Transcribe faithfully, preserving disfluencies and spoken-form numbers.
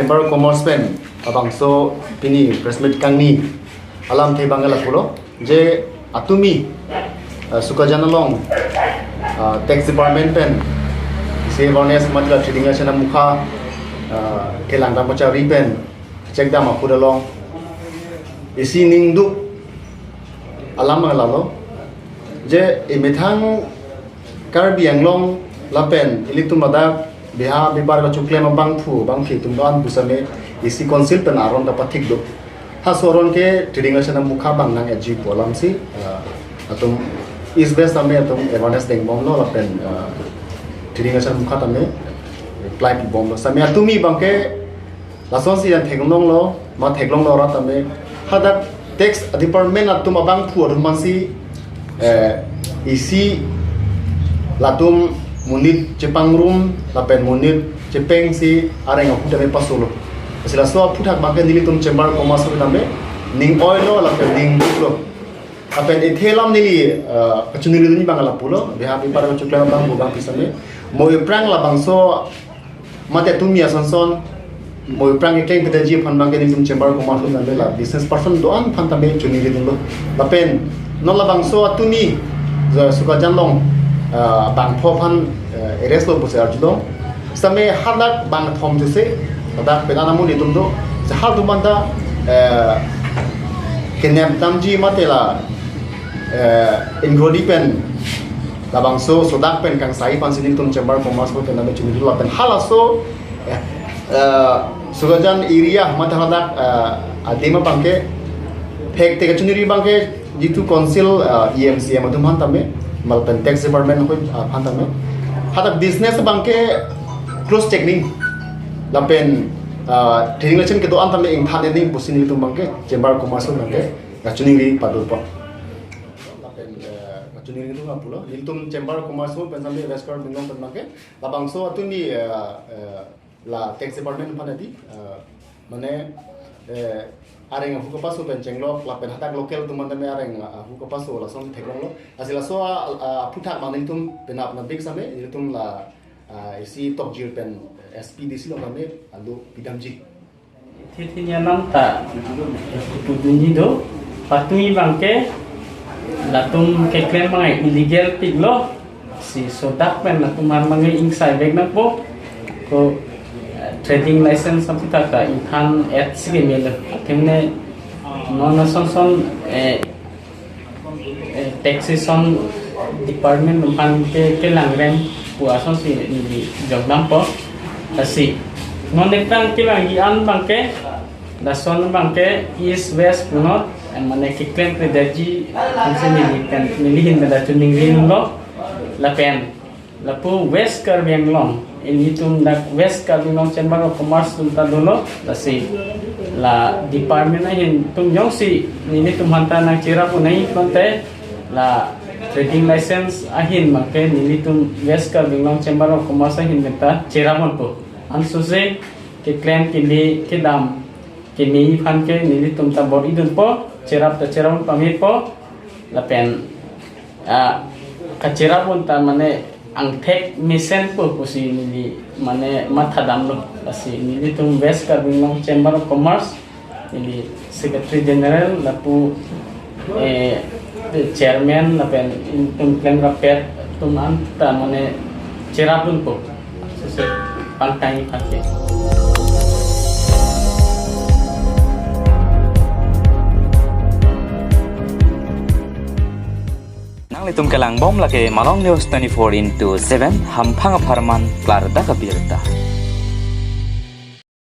Chamber of Commerce pen labangso pini press meet kangni alamthe abang ke lapulo, je atumi, eh, Sukajan along, eh, tax department pen isi awareness mate la trading license amukha, eh, kelang dam pachari pen check dam apor along isi ningduk alam abang ke lalo, je emethang Karbi Anglong lapen ilitum ladak beha bepar kachoklem abangphu abangphi atum do-an pusitame isi council pen aron kapathik do. Halaso aron ke trading license amukha abang nang-eji pu alamsi, eh, atum East West tame atum awareness dengbomlo lapen, eh, trading license amukha tame reply pibomlo. Sitame atumi abang ke lasonsi yang theklonglo, ma theklonglo rat tame. Hadak tax department atum abangphu atum aphansi, eh, isi latum monit chepangrum lapen monit chepengsi areng ahu tame pasolo. Lasi laso aphuthak abang ke nelitum Chamber of Commerce tame ning oilo lapen ningduklo. Lapen ethe alam neli, eh, kachiningri dun abang lapulo, beha bepar kachoklem abangphu abangphi sitame, mo aphrang labangso mate atumi asonson mo aphrang keklem kedaji aphan abang ke nelitum Chamber of Commerce tame la business person do-an aphan tame chiningri dunlo. Lapen non labangso atumi, ja Sukajan along, ah, bangpho aphan, eh, arrest lo pusi arjulo. Sitame hadak bangthom chuse, hadak pen anamu nelitum do, sehal atum anta, eh, kenep damji mate la, eh, ingrodi pen labangso sodak pen kangsai aphansi nelitum Chamber of Commerce pen tame chiningri lapen halaso, eh, eh, Sukajan area mate hadak, eh, adim abang ke phek te kachiningri abang ke jitu council, eh, E M C M atum aphan tame, mal pen tax department ahut, eh, aphan tame, hadak business abang ke close checking lapen, eh, trading license kedo-an tame ingthan ening pusi nelitum abang ke Chamber of Commerce abang ke kachiningri pado po. Lapen, eh, kachiningri dun lapulo, nelitum Chamber of Commerce pen tame West Karbi Anglong pen abang ke labangso atumi, eh, eh, la tax department aphan adi, eh, mane, eh, areng ahu kapaso pen chenglok lapen hadak local atum aphan tame areng ahu kapaso lason theklonglo. Lasi laso a, a, aphuthak abang nelitum penap na big sitame nelitum la, ah, isi tokjir pen S P D C along tame alu pidamji. Thithini anam ta pudunji do, patumi abang ke latum keklem abang illegal piklo, si sodak pen latum aphan abang ingsai vek nangpo, ko, eh, trading license aphuthak ta ingthan-et si kemelo. Athene non asonson, eh, eh, taxation department atum aphan ke kelangrem pu asonsi neli jokdampo. Lasi non aphrang kevangji an abang ke, lason abang ke East West punot, eh, mane keklem kedaji aphansi neli pen, neli ahin pen ta chiningri dunlo. Lapen lapu West Karbi Anglong, ilitum dak West Karbi Anglong Chamber of Commerce atum ta dolo, lasi la department ahin atum jongsi nelitum aphan ta nangcherap un-e pulote, la trading license ahin abang ke nelitum West Karbi Anglong Chamber of Commerce ahin pen ta cherap unpo. Ansose keklem kele kedam keme aphan ke nelitum ta bor-i dunpo, cherap ta cherap un pamepo, lapen, ah, kacherap un ta mane angthek mesenpo pusi neli mane mathadamlo. Lasi nelitum West Karbi Anglong Chamber of Commerce, neli Secretary General lapu, eh, Chairman lapen itum klem rapet atum anta mane cherap dunpo. Sese pangtang iphake. Nanglitum kelangbom lake Malong News twenty-four into seven, hamphang apharman klardak abirta.